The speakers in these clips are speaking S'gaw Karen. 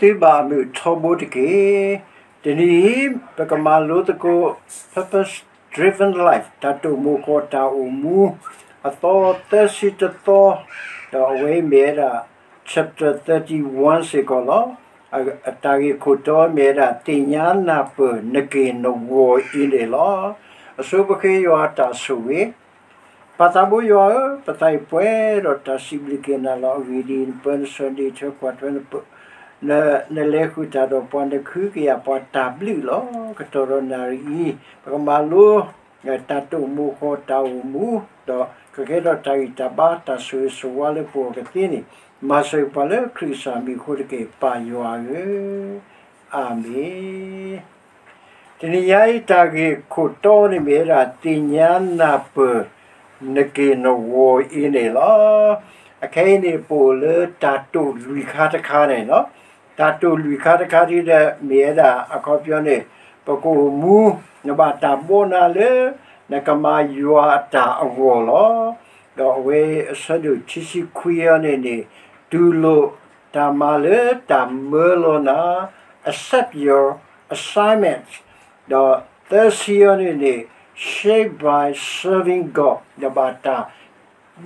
သုဘၣ်အမုာ်ထီဘိတက့ၢ်. တနံၤအံၤ ပကမၤလိသကိး Purpose Driven Life တၢ်တိာ်မိၢ်ကီၢ်တၢ်အိၣ်မူ အသီသၢဆံတသီ, ဒီးအဝဲမ့ၢ်ဝဲဒၣ် chapter thirty-one စ့ၢ်ကီးလီၤ. အတၢ်ဂ့ၢ်ခိၣ်တီမ့ၢ်ဝဲဒၣ် သ့ၣ်ညါနၢ်ပၢၢ်နက့ၢ်နဂီၤအံၤန့ၣ်လီၤ. အဆိပဃ့ယွၤအတၢ်ဆိၣ်ဂ့ၤ ပၢ်သးဘိယွၤဧၢ, ပသးအံၤပှဲၤဒီးတၢ်စံးဘျုးက့ၤနၤလီၤ. အဂ့ၢ်ဒ်အံၤ, နပၢနဆှၢနံၤထၢကွၢ်ထွဲ နလဲၤဃုာ်တၢ်ဒီးပှၤ နကဟုကယာ်ပှၤတၢ်ဘျုးလီၤ. ကတီၢ်ဒီးနၣ်ရံၣ်အံၤ ပကမၤလိ တၢ်တိာ်မိၢ်ကီၢ်တၢ်အိၣ်မူ, ဒီးကကဲထီၣ်တၢ်ဂံၢ်တၢ်ဘါတၢ်ဆိၣ်ဂ့ၤဆိၣ်ဝါလၢပဂီၢ်ကသ့န့ၣ်, မၤစၢၤပှၤလၢခရံာ်ကစၢ်မံၤအဃိတက့ၢ်, ပၢ်ယွၤဧၢ, အၤမ့ၣ်. တနံၤညါအံၤတၢ်ဂ့ၢ်ခိၣ်တီန့ၣ်မ့ၢ်ဝဲဒၣ် သ့ၣ်ညါနၢ်ပၢၢ်နက့ၢ်နဂီၤအံၤန့ၣ်လီၤ. အခဲအံၤန့ၣ် ပအိၣ်လၢတၢ်တိာ်လွံၢ်ခါတခါန့ၣ်လီၤ. တၢ်တိာ်လွံၢ်ခါတခါဒ်ဒီး မ့ၢ်ဝဲဒၣ်အခီပညီန့ၣ် ပကအိၣ်မူ နဘၣ်တၢ်ဘှီနၤလၢ နကမၤယွၤအတၢ်အဂီၢ်လီၤ. ဒီးအဝဲအဆၢဒိၣ်ခံဆံခွံအံၤန့ၣ်န့ၣ် တူၢ်လိာ်တၢ်မၤလၢတၢ်မၢလီၤနၤ, accept your assignment, ဒီးသၢဆံအံၤန့ၣ်န့ၣ် shape by serving God နဘၣ်တၢ်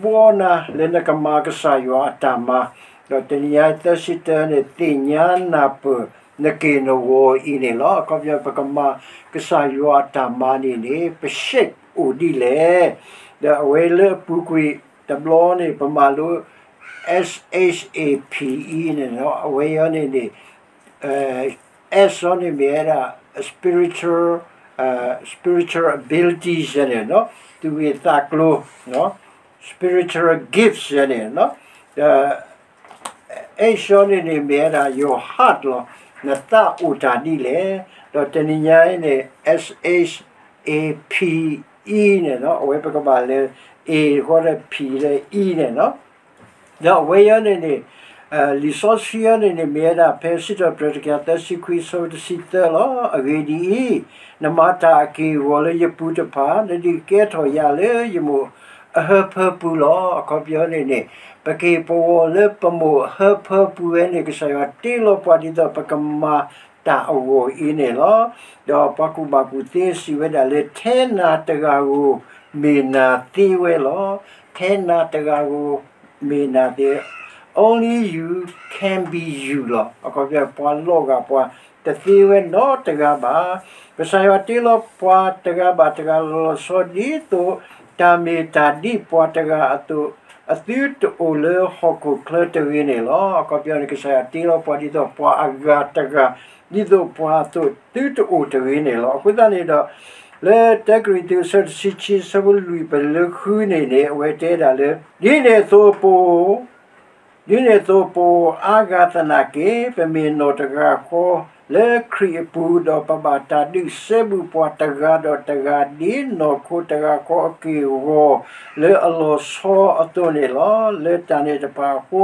ဘှီနၤလၢနကမၤကစၢ်ယွၤအတၢ်မၤ, ဒီးတနံၤညါသၢဆံတၢန့ၣ် သ့ၣ်ညါနၢ်ပၢၢ်နက့ၢ်နဂီၤအံၤန့ၣ်လီၤ. အခီပညီ ပကမၤကစၢ်ယွၤအတၢ်မၤန့ၣ်န့ၣ် ပ shape အိၣ်ဒ်လဲၣ်. ဒီးအဝဲလၢအပူၤကွံာ်တဘျီန့ၣ် ပမၤလိ S H A P E န့ၣ်လီၤ. အဝဲအံၤန့ၣ်န့ၣ် S အံၤန့ၣ်မ့ၢ်ဝဲဒၣ် spiritual, spiritual abilities န့ၣ်, သူၣ်ဂ့ၢ်သးကျိၤ, spiritual gifts န့ၣ်, ဒီး H အံၤန့ၣ်န့ၣ်မ့ၢ်ဝဲဒၣ် your heart လီၤ, နသးအိၣ်တၢ်ဒ်လဲၣ်. ဒီးတနံၤညါအံၤန့ၣ် S H A P E န့ၣ်, အဝဲပကဘၣ်လဲၤ A ဃီဒီး P ဒီး E န့ၣ်လီၤ. ဒီးအဝဲအံၤန့ၣ်န့ၣ် လံာ်စီဆှံအံၤန့ၣ်န့ၣ် မ့ၢ်ဝဲဒၣ်ဖဲစံးထီၣ်ပတြၢၤတကယၤသၢဆံခွံ အဆၢဖိတဆံသၢလီၤ. အဂ့ၢ်ဒ်အံၤ, နမၤတၢ်အက့ၢ်အဂီၤလၢယပူၤတဖၣ်, နဒုးကဲထီၣ်ယၤလၢယမိၢ်အဟၢဖၢပူၤလီၤ. အခီပညီန့ၣ်န့ၣ် ပက့ၢ်ပဂီၤလၢပမိၢ်အဟၢဖၢပူၤဝဲန့ၣ် ကစၢ်ယွၤတ့လီၤပှၤဒ်သိးပကမၤတၢ်အဂီၢ်အံၤန့ၣ်လီၤ. ဒီးပှၤကူၣ်ဘၣ်ကူၣ်သ့စံးဝဲဒၣ်လၢ ထဲနၤတဂၤဧိၤ မ့ၢ်နၤသ့ဝဲလီၤ. ထဲနၤတဂၤဧိၤ မ့ၢ်နၤသ့, only you can be you လီၤ. အခီပညီ ပှၤလီၤဂာ်ပှၤတသ့ဝဲနီတဂၤဘၣ်. ကစၢ်ယွၤတ့လီၤပှၤတဂၤဘၣ်တဂၤလီၤဆီဒ်သိး တၢ်မ့ၢ်တၢ်ဒ်ပှၤတဂၤအသိး, အသုတအိၣ်လၢဟီၣ်ခိၣ်ချၢတဂ့ၤန့ၣ်လီၤ. အခီပညီန့ၣ် ကစၢ်ယွၤတ့လီၤပှၤဒ်သိးပှၤအဂၤတဂၤ ဒ်သိးပှၤအသိးသုတအိၣ်တဂ့ၤန့ၣ်လီၤ. အဃိသတးန့ၣ်ဒီး လၢတၢကရံၣ်သူး အဆၢတဆံခံ အဆၢဖိလွံၢ် ပလၢဃုန့ၣ်န့ၣ် အဝဲတဲဒၣ်လၢ ဒ်န့ၣ်အသိးပ ဒ်န့ၣ်အသိး ပအိၣ်အါဂၤသနာ်က့ ပမ့ၢ်နီၢ်တဂၤဃီလၢခရံာ်အပူၤ, ဒီးပဘၣ်တၢ်ဒုးစဲဘူးပှၤတဂၤဒီးတဂၤ ဒ်နီၢ်ခိတဂၤဃီအက့ၢ်အဂီၤ လၢအလီၤဆီအသိးန့ၣ်လီၤ. လၢတၢ်န့ၣ်တဖၣ်အဃိ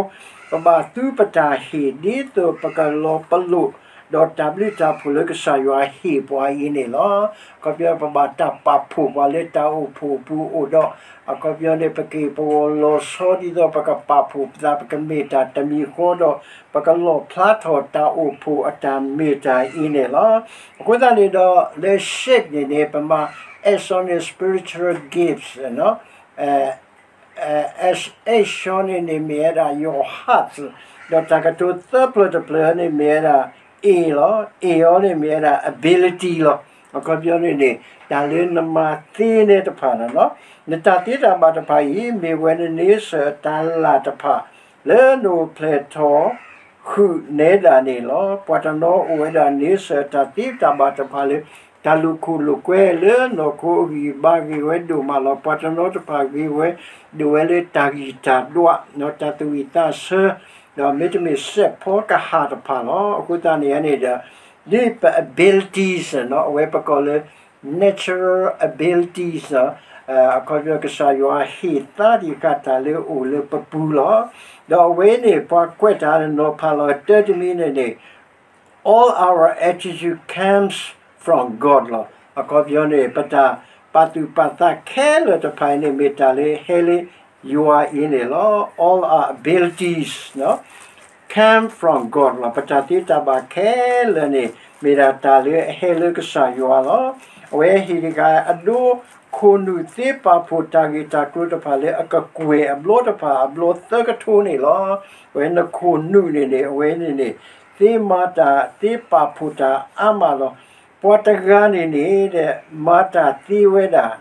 ပဘၣ်သူပတၢ်ဟ့ၣ် ဒ်သိးပကလီၤပလိာ် ဒီးတၢ်ဘျုးတၢ်ဖှိၣ်လၢကစၢ်ယွၤဟ့ၣ်ပှၤအံၤန့ၣ်လီၤ. အခီပညီ ပဘၣ်တၢ်ပာ်ဖှိၣ်ပှၤလၢတၢ်အိၣ်ဖှိၣ်အပူၤအိၣ်ဒီး အခီပညီန့ၣ် ပက့ၢ်ပဂီၤလီၤဆီဒ်သိး ပကပာ်ဖှိၣ်ပသး ပကမ့ၢ်တၢ်တမံၤဃီဒီး ပကလီၣ်ဖျါထီၣ်တၢ်အိၣ်ဖှိၣ်အတၢ်မ့ၢ်တၢ်အံၤန့ၣ်လီၤ. အဃိသတးန့ၣ်ဒီး လၢ shape န့ၣ်န့ၣ် ပမၤ S အံၤန့ၣ် spiritual gifts, S H အံၤန့ၣ်န့ၣ် မ့ၢ်ဝဲဒၣ် your heart, ဒီးတၢ်ကတိၤသၢဖျၢၣ်တဖျၢၣ်န့ၣ်မ့ၢ်ဝဲဒၣ် A လီၤ. A အံၤန့ၣ်မ့ၢ်ဝဲဒၣ် ability လီၤ. အခီပညီန့ၣ်န့ၣ် တၢ်လၢနမၤသ့န့ၣ်တဖၣ်န့ၣ်လီၤ. နတၢ်သ့တၢ်ဘၣ်တဖၣ်အံၤ မ့ၢ်ဝဲနန့ဆၢၣ်အတၢ်လၢ်တဖၣ် လၢနအိၣ်ဖျဲၣ်ထီၣ်ဃုာ်နဲဒၣ်န့ၣ်လီၤ. ပှၤတနီၤအိၣ်ဝဲဒၣ်န့ဆၢၣ်အတၢ်သ့တၢ်ဘၣ်တဖၣ်လၢ တၢ်လိာ်ခိၣ်လိာ်ကွဲလၢနီၢ်ခိအဂံၢ်ဘါဂ့ၤဝဲဒိၣ်မးလီၤ. ပှၤတနီၤတဖၣ်ဂ့ၤဝဲဒိၣ်ဝဲလၢတၢ်ဂံၢ်တၢ်ဒွး, တၢ်သူၣ်ဝံၣ်သးဆၢ, ဒီးမ့တမ့ၢ်စဲးဖီကဟၣ်တဖၣ်လီၤ. အဃိသတးန့ၣ်န့ၣ်ဒီး ဒ်ပ abilities န့ၣ်လီၤ, အဝဲပကိးလၢ natural abilities န့ၣ်လီၤ, အခီပညီကစၢ်ယွၤဟ့ၣ်သါဒံးဃာ်တၢ်လၢအိၣ်လၢပပူၤလီၤ. ဒီးအဝဲန့ၣ် ပှၤကွဲးတၢ်နီၤဖးလီၤတၢ်တမံၤန့ၣ်န့ၣ် all our attitude comes from God လီၤ. အခီပညီန့ၣ် ပတၢ်ပာ်သူၣ်ပာ်သးခဲလၢာ်တဖၣ်အံၤန့ၣ် မ့ၢ်တၢ်လၢဟဲလၢယွၤအံၤန့ၣ်လီၤ. All our abilities န့ၣ်လီၤ. come from God လီၤ. ပတၢ်သ့တၢ်ဘၣ်ခဲလၢာ်န့ၣ် မ့ၢ်ဒၣ်တၢ်လၢအဟဲလၢကစၢ်ယွၤလီၤ. အဝဲဟ့ၣ်တဂၤအဒိ ခိၣ်နူာ်သ့ပာ်ဖှိၣ်တၢ်ဂ့ၢ်တၢ်ကျိၤတဖၣ်လၢအကကွဲၢ်အဘျီတဖၣ် အဘျီသၢကထိန့ၣ်လီၤ. အဝဲနခိၣ်နူာ်န့ၣ်န့ၣ် အဝဲန့ၣ်န့ၣ် သ့မၤတၢ်သ့ပာ်ဖှိၣ်တၢ်အါမးလီၤ. ပှၤတဂၤန့ၣ်န့ၣ် မၤတၢ်သ့ဝဲဒၣ်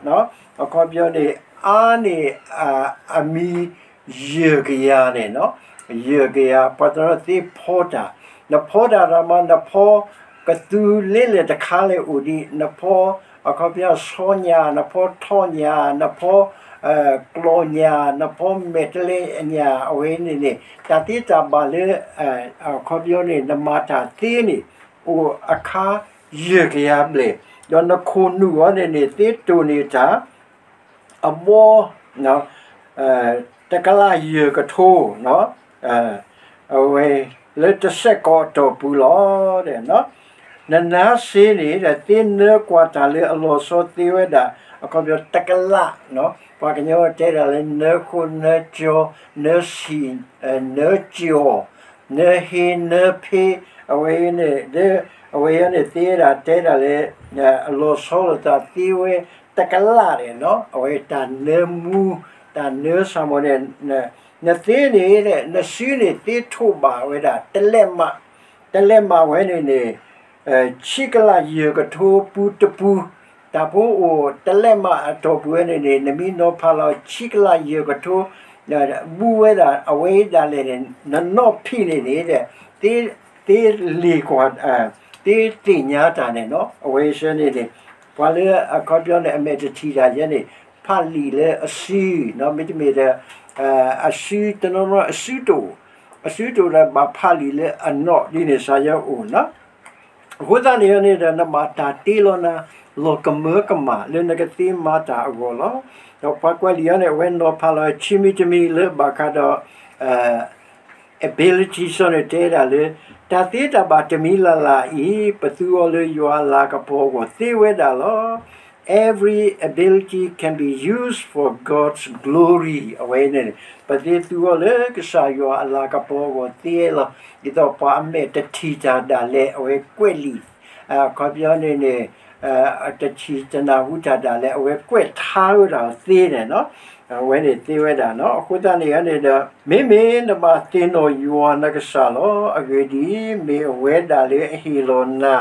အခီပညီန့ၣ် အါန့ၢ် အမံၤ ယဲၢ်ကယၤန့ၣ်, ယဲၢ်ကယၤ ပှၤတနီၤသ့ဖီတၢ်, နဖီတၢ်တၢ်မၤ နဖီကသူလ့လဲၣ်တခါလဲၣ်အိၣ်ဒံး, နဖီ အခီပညီဆီညၣ်, နဖီထီညၣ်, နဖီ ကျီၢ်ညၣ်, နဖီမဲာ်တလဲညၣ် အဝဲန့ၣ်န့ၣ် တၢ်သ့တၢ်ဘၣ်လၢ အခီပညီန့ၣ် နမၤတၢ်သ့န့ၣ် အိၣ်အခါယဲၢ်ကယၤဘျဲၣ်, ဒီးနခိၣ်နူာ်အီၤန့ၣ်န့ၣ် သ့တိၢ်န့ၢ်တၢ် အဘီ တကလးယဲၢ်ကထိ အဝဲ လၢတစဲးကီးအတီၢ်ပူၤလီၤ. နနါစ့န့ၣ် သ့နၢကွၢ်တၢ်လၢအလီၤဆီသ့ဝဲဒၣ် အခီပညီတကလး, ပှၤကညီတဲဒၣ်လၢ နၢဃိ နၢကၠီ နၢဆံၣ် နၢကၠီၣ် နၢဟ့ နၢဖ့ အဝဲန့ၣ် အဝဲန့ၣ်သ့ဝဲဒၣ် တဲဒၣ်လၢ အလီၤဆီလိာ်သးသ့ဝဲတကလးန့ၣ်, အဝဲတၢ်နၢမူ တၢ်နၢစၢ်မိၣ်န့ၣ် နသ့န့ၣ် နစုန့ၣ်သ့ထိးဘၣ်ဝဲဒၣ် တလဲးမး, တလဲးမးဝဲန့ၣ်န့ၣ် ဆံကလးယဲၢ်ကထိပူၤတပူၤ, တၢ်ဖိအိၣ်တလဲးမးအတီၢ်ပူၤဝဲန့ၣ်န့ၣ် နမ့ၢ်နီၤဖးလီၤဆံကလးယဲၢ်ကထိ ဘူးဝဲဒၣ်အဝဲဒၣ်လဲာ်န့ၣ် နနီၢ်ဖံးန့ၣ်န့ၣ် သ့လ့ၣ်ကွၢ် သ့သ့ၣ်ညါတၢ်န့ၣ်, အဝဲဆဲန့ၣ်န့ၣ် ပှၤလၢအခီပညီန့ၣ် အမဲာ်တထံၣ်တၢ်ယဲန့ၣ် ဖးလံာ်လၢအစု, မ့တမ့ၢ်ဒီး အစုတနီၤနီၤ အစုတအိၣ်, အစုတအိၣ်ဒီးဘၣ်ဖးလံာ်လၢအနီၢ်ဒ်န့ၣ် စးယဲအိၣ် အဃိသတးန့ၣ်န့ၣ်ဒီး နဘၣ်တၢ်တ့လီၤနၤ လီၤကမၢကမၣ်လၢနကသ့မၤတၢ်အဂီၢ်လီၤ. ဒီးပှၤကွဲးလံာ်အီၤန့ၣ် အဝဲနီၤဖးလီၤဆံမံၤတမံၤလၢဘၣ်ဃးဒီး ability စီန့ၣ်တဲဒၣ်လၢ တၢ်သ့တၢ်ဘၣ်တမံၤလၢ်လၢ်အံၤ ပသူအီၤလၢယွၤအလၤကပီၤအဂီၢ်သ့ဝဲဒၣ်လီၤ. Every ability can be used for God's glory အဝဲန့ၣ် ပသ့သူအီၤလၢကစၢ်ယွၤအလၤကပီၤအဂီၢ်သ့လီၤ. ဒ်သိးပှၤအမဲာ်တထံၣ်တၢ်ဒၣ်လဲာ် အဝဲကွဲးလံာ် အခီပညီန့ၣ်န့ၣ် တထံၣ်တနၢ်ဟူတၢ်ဒၣ်လဲာ် အဝဲကွဲးထါဝဲဒၣ်သ့န့ၣ် အဝဲန့ၣ်သ့ဝဲဒၣ်န့ၣ် အဃိသတးန့ၣ်န့ၣ်ဒီး မ့မ့ၢ်နဘၣ်သ့ၣ်နီၣ်ယွၤနကစၢ်လီၤ. အဂ့ၢ်ဒ်အံၤ, မ့ၢ်အဝဲဒၣ်လၢအဟ့ၣ်လီၤနၤ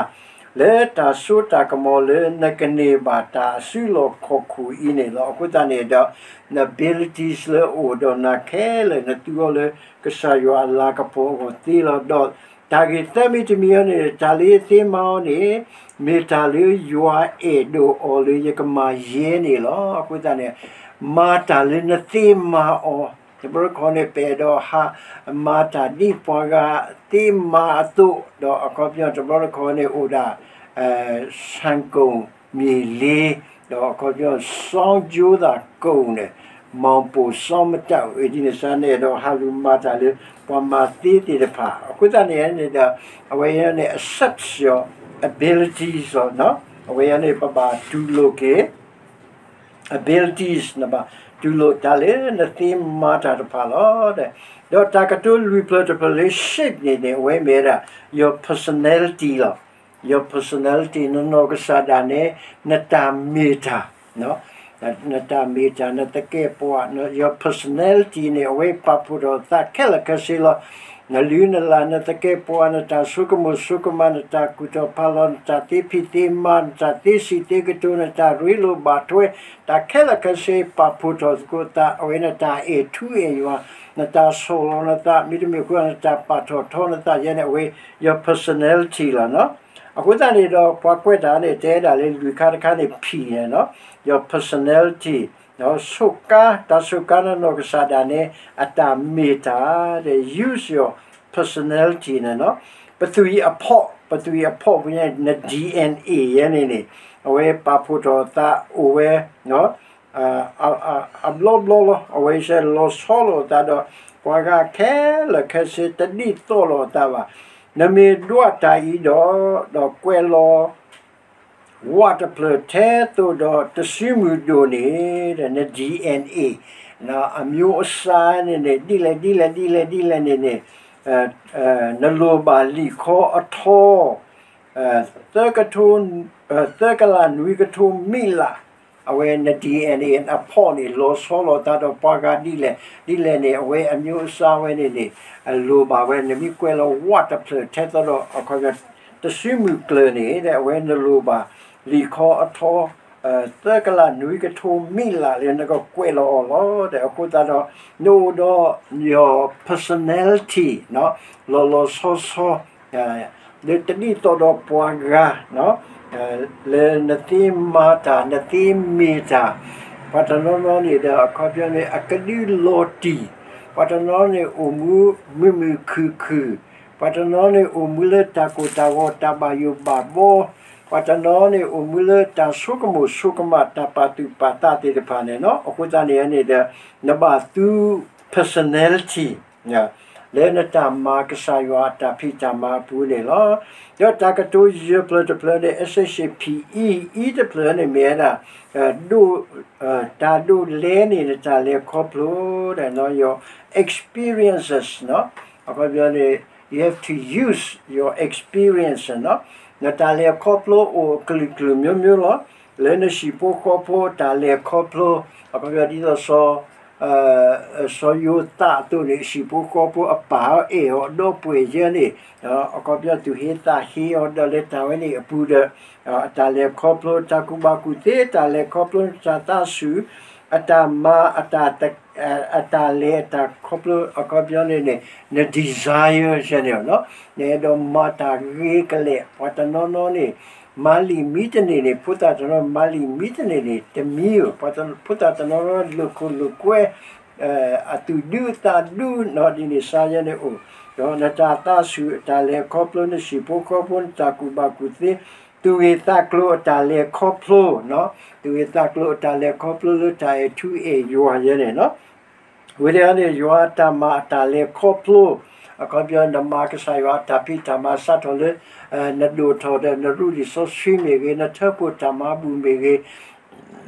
လၢတၢ်စိတၢ်ကမီၤလၢနကန့ၢ်ဘၣ်တၢ်အစုလီၢ်ခီၣ်ခိၣ်အံၤန့ၣ်လီၤ. အဃိသတးန့ၣ်ဒီး န abilities လၢအအိၣ်ဒီးနၤခဲလၢာ် နသူအီၤလၢကစၢ်ယွၤအလၤကပီၤအဂီၢ်သ့လီၤ. ဒီးတၢ်ဂ့ၢ်သၢမံၤတမံၤအံၤန့ၣ် တၢ်လၢယသ့မၤအီၤန့ၣ် မ့ၢ်တၢ်လၢယွၤအဲၣ်ဒိးအီၤလၢယကမၤယဲန့ၣ်လီၤ. အဃိသတးန့ၣ် မၤတၢ်လၢနသ့မၤအီၤ, တဘျီတခီၣ်န့ၣ် ပအဲၣ်ဒိးဟးမၤတၢ်ဒ်ပှၤဂၤသ့မၤအသိး, ဒီးအခီပညီတဘျီတခီၣ်န့ၣ်အိၣ်ဒၣ် ဆၣ်ကိၣ်မ့ၢ်လ့, ဒီးအခီပညီ စီကၠိသးကိၣ်န့ၣ် မီၢ်ပိၢ်စီမတၢ် အဒ်န့ၣ်စ့ၢ်န့ၣ်ဒီး ဟးလူၤမၤတၢ်လၢ ပှၤမၤသ့သ့ၣ်တဖၣ် အဃိသတးန့ၣ်န့ၣ်ဒီး အဝဲန့ၣ် accept your abilities လီၤ. အဝဲန့ၣ် ပဘၣ်တူၢ်လိာ်က့ၤ abilities နဘၣ်တူၢ်လိာ်တၢ်လၢနသ့မၤတၢ်တဖၣ်လီၤ. ဒီးတၢ်ကတိၤလွံၢ်ဖျၢၣ်တဖျၢၣ်လၢ shape န့ၣ်န့ၣ် အဝဲမ့ၢ်ဝဲဒၣ် your personality လီၤ. Your personality နနီၢ်ကစၢ်ဒၣ်နဲ နတၢ်မ့ၢ်တၢ် နတၢ်မ့ၢ်တၢ် နသကဲာ်ပဝး your personality န့ၣ် အဝဲပာ်ဖှိၣ်ထီၣ်အသးခဲလၢာ်ခဲဆ့လီၤ. နလုၢ်နလၢ် နသကဲာ်ပဝး နတၢ်ဆိကမိၣ်ဆိကမး နတၢ်ကူၣ်ထီၣ်ဖးလီၤ နတၢ်သ့ဖံးသ့မၤ နတၢ်သ့စံးသ့ကတိၤ နတၢ်ရ့လိာ်ဘၣ်ထွဲ တၢ်ခဲလၢာ်ခဲဆ့ ပာ်ဖှိၣ်ထီၣ်သကိးသး အဝဲနတၢ်အဲၣ်ထူအဲၣ်ယွၤ နတၢ်ဆီၣ်လီၤနသး မ့တမ့ၢ်ဃိ နတၢ်ပာ်ထီၣ်ထီနသးယဲန့ၣ် အဝဲ your personality လီၤ. အဃိသတးန့ၣ်ဒီး ပှၤကွဲးတၢ်န့ၣ် တဲဒၣ်လၢလွံၢ်ခါတခါန့ၣ် P န့ၣ် your personality ဒီးဆိးကါ တၢ်ဆိးကါနနီၢ်ကစၢ်ဒၣ်နဲ အတၢ်မ့ၢ်တၢ် ဒီး use your personality န့ၣ် ပသွံၣ်အဖီၣ် ပသွံၣ်အဖီၣ်ပူၤညါ န DNA ယဲန့ၣ်န့ၣ် အဝဲပာ်ဖှိၣ်ထီၣ်အသးအိၣ်ဝဲ အဘျီဘျီလီၤ. အဝဲစဲလီၤဆီလိာ်အသးဒီး ပှၤဂၤခဲလၢာ်ခဲဆ့တဒ်သိးလိာ်အသးဘၣ်. နမ့ၢ်ဒွးတၢ်အံၤဒီး ဒီးကွဲးလီၤ ဝးတဖျၢၣ်ထဲသိးဒီးတစုမုၢ်ဒိၣ်န့ၣ် န DNA အမျိုးအစားန့ၣ်န့ၣ် ဒ်လဲၣ်ဒ်လဲၣ်ဒ်လဲၣ်ဒ်လဲၣ်န့ၣ်န့ၣ် နလိၣ်ဘၣ်လံာ်ခီအထီ သၢကထိ သၢကလးနွံကထိမံးလး, အဝဲန DNA အဖီၣ်န့ၣ် လီၤဆီလိာ်သးဒီးပှၤဂၤဒ်လဲၣ်ဒ်လဲၣ်န့ၣ် အဝဲအမျိုးအစားဝဲန့ၣ်န့ၣ် လိၣ်ဘၣ်ဝဲ နမ့ၢ်ကွဲးလီၤဝးတဖျၢၣ်ထဲသိးဒီး အခီပညီ တစုမုၢ်ကျၢၢ်န့ၣ် အဝဲနလိၣ်ဘၣ်လံာ်ခီအထီ သၢကလးနွံကထိမံးလးလၢနကကွဲးလီၤအီၤလီၤ. ဒီးအဃိသတးဒီး နအိၣ်ဒီး your personality လီၤလီၤဆီဆီ လၢတဒ်သိးဒီးပှၤဂၤ လၢနသ့မၤတၢ် နသ့မ့ၢ်တၢ်, ပှၤတနီၤနီၤန့ၣ်ဒီး အခီပညီန့ၣ် အကဒုလီၤတံၢ်, ပှၤတနီၤန့ၣ်အိၣ်မူမုာ်မုာ်ခုၣ်ခုၣ်, ပှၤတနီၤန့ၣ်အိၣ်မူလၢတၢ်ကိၢ်တၢ်ဂီၤတၢ်ဘၣ်ယိၣ်ဘၣ်ဘီ, ပှၤတနီၤန့ၣ်အိၣ်မူလၢတၢ်ဆိကမိၣ်ဆိကမး တၢ်ပာ်သူၣ်ပာ်သးသ့ၣ်တဖၣ်န့ၣ်လီၤ. အဃိသတးန့ၣ်န့ၣ်ဒီး နဘၣ်သူ personality လၢနတၢ်မၤကစၢ်ယွၤအတၢ်ဖံးတၢ်မၤအပူၤန့ၣ်လီၤ. ဒီးတၢ်ကတိၤယဲၢ်ဖျၢၣ်တဖျၢၣ်န့ၣ် SHAPE အံၤတဖျၢၣ်န့ၣ်မ့ၢ်ဝဲဒၣ် ဒိၣ် တၢ်ဒိးလဲန့ၢ်နတၢ်လဲၤခီဖျိဒီး your experiences အခီပညီန့ၣ် you have to use your experience နတၢ်လဲၤခီဖျိအိၣ်အကလုာ်ကလုာ်မျိုးမျိုးလီၤ. လၢနဟံၣ်ဖိဃီဖိတၢ်လဲၤခီဖျိ အခီပညီဒ်သိး စီၤယိၤသးအသိးန့ၣ် ဟံၣ်ဖိဃီဖိအပၢ်အီၤအဲၣ်အီၤဒီးပှဲၤယဲန့ၣ် အခီပညီသူၣ်ဟ့သးဟ့အီၤဒီးလၢတၢ်ဝဲန့ၣ်အပူၤဒီး အတၢ်လဲၤခီဖျိ တၢ်ကူၣ်ဘၣ်ကူၣ်သ့ တၢ်လဲၤခီဖျိ တၢ်သးဆူၣ် အတၢ်မၤ အတၢ်လဲၤအတၢ်ခီဖျိ အခီပညီန့ၣ်န့ၣ် န desire ယဲန့ၣ် နအဲၣ်ဒိးမၤတၢ်ဂ့ၤကလဲာ် ပှၤတနီၤနီၤန့ၣ် မၤလံာ်မံတန့ၢ်န့ၣ် ဖိသၣ်တနီၤမၤလံာ်မံတန့ၢ်န့ၣ် တမံဧိၤ ဖိသၣ်တနီၤနီၤလိာ်ခိၣ်လိာ်ကွဲ အသူၣ်ဒူသးဒူနီၤ ဒ်န့ၣ်စါယဲန့ၣ်အိၣ် ဒီးနတၢ်သးဆူၣ်အတၢ်လဲၤခီဖျိ နဟံၣ်ဖိဃီဖိ နတၢ်ကူၣ်ဘၣ်ကူၣ်သ့ သူၣ်ဂ့ၢ်သးကျိၤအတၢ်လဲၤခီဖျိ သူၣ်ဂ့ၢ်သးကျိၤအတၢ်လဲၤခီဖျိလၢတၢ်အဲၣ်ထူအဲၣ်ယွၤယဲန့ၣ်လီၤ. ဝံၤဒီးန့ၣ် ယွၤအတၢ်မၤအတၢ်လဲၤခီဖျိ အခီပညီနမၤကစၢ်ယွၤအတၢ်ဖံးတၢ်မၤစးထီၣ်လၢ နဒိၣ်ထီၣ်ဒီးနရူလံာ်စီဆှံမ့ၢ်ဂ့ၤ နထၢဖှိၣ်တၢ်မၤဘူၣ်မ့ၢ်ဂ့ၤ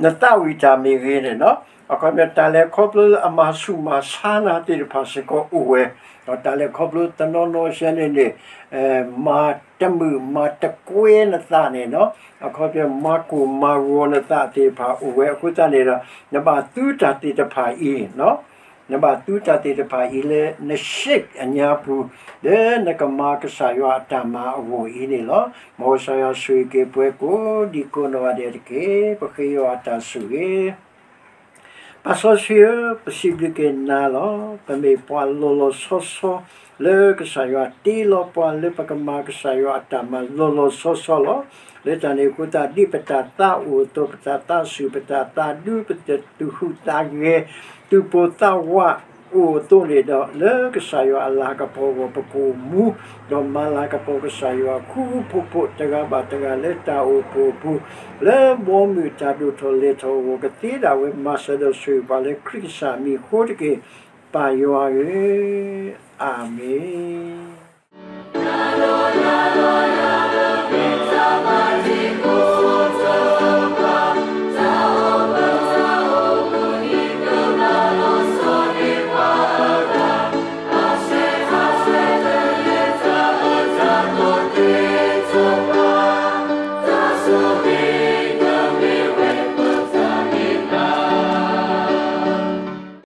နသးဝံၣ်တၢ်မ့ၢ်ဂ့ၤန့ၣ်လီၤ. အခီပညီတၢ်လဲၤခီဖျိလၢအမၤဆူၣ်မၤဆါနၤသ့ၣ်တဖၣ်စ့ၢ်ကီးအိၣ်ဝဲ ဒီးတၢ်လဲၤခီဖျိတနီၤနီၤစဲန့ၣ်န့ၣ် မၤတမုာ်မၤတကွဲနသးန့ၣ်လီၤ. အခီပညီမၤကိၢ်မၤဂီၤနသးသ့ၣ်တဖၣ်အိၣ်ဝဲအဃိသတးန့ၣ်ဒီး နဘၣ်သူတၢ်သ့ၣ်တဖၣ်အံၤ နဘၣ်သူတၢ်သ့ၣ်တဖၣ်အံၤလၢန shape အညါပူၤ လၢနကမၤကစၢ်ယွၤအတၢ်မၤအဂီၢ်အံၤန့ၣ်လီၤ. မ်ကစၢ်ယွၤဆိၣ်ဂ့ၤက့ၤပှၤကိးဒံကိးနီၢ်ဂၤဒဲးတက့ၢ်. ပဃ့ယွၤအတၢ်ဆိၣ်ဂ့ၤ ပၢ်စီဆှံဧၢ, ပစံးဘျုးက့ၤနၤလီၤ. ပမ့ၢ်ပှၤလီၤလီၤဆီဆီ လၢကစၢ်ယွၤတ့လီၤပှၤလၢပကမၤကစၢ်ယွၤအတၢ်မၤလီၤလီၤဆီဆီလီၤ. လၢတၢ်န့ၣ်အဃိသတး ဒ်ပတၢ်သးအိၣ်အသိး ပတၢ်သးဆူၣ် ပတၢ်သးဒူ ပတၢ်သူၣ်ဟူးသးဂဲၤ သူၣ်ပိၢ်သးဝးအိၣ်အသိးန့ၣ်ဒီး လၢကစၢ်ယွၤအလၤကပီၤအဂီၢ် ပကအိၣ်မူ ဒီးမၤလၤကပီၤကစၢ်ယွၤ ဃူဃူဖိးဖိးတဂၤဘၣ်တဂၤလၢတၢ်အိၣ်ဖှိၣ်အပူၤ လၢဘီမုၢ်တၢ်ဒိၣ်ထီၣ်လဲၤထီၣ်အဂီၢ် ကသ့ဒၣ်ဝဲမၤစၢၤဒီးဆိၣ်ဂ့ၤပှၤလၢခရံာ်ကစၢ်အမံၤအဃိတက့ၢ်. ပၢ်ယွၤဧၢ, အၤမ့ၣ်.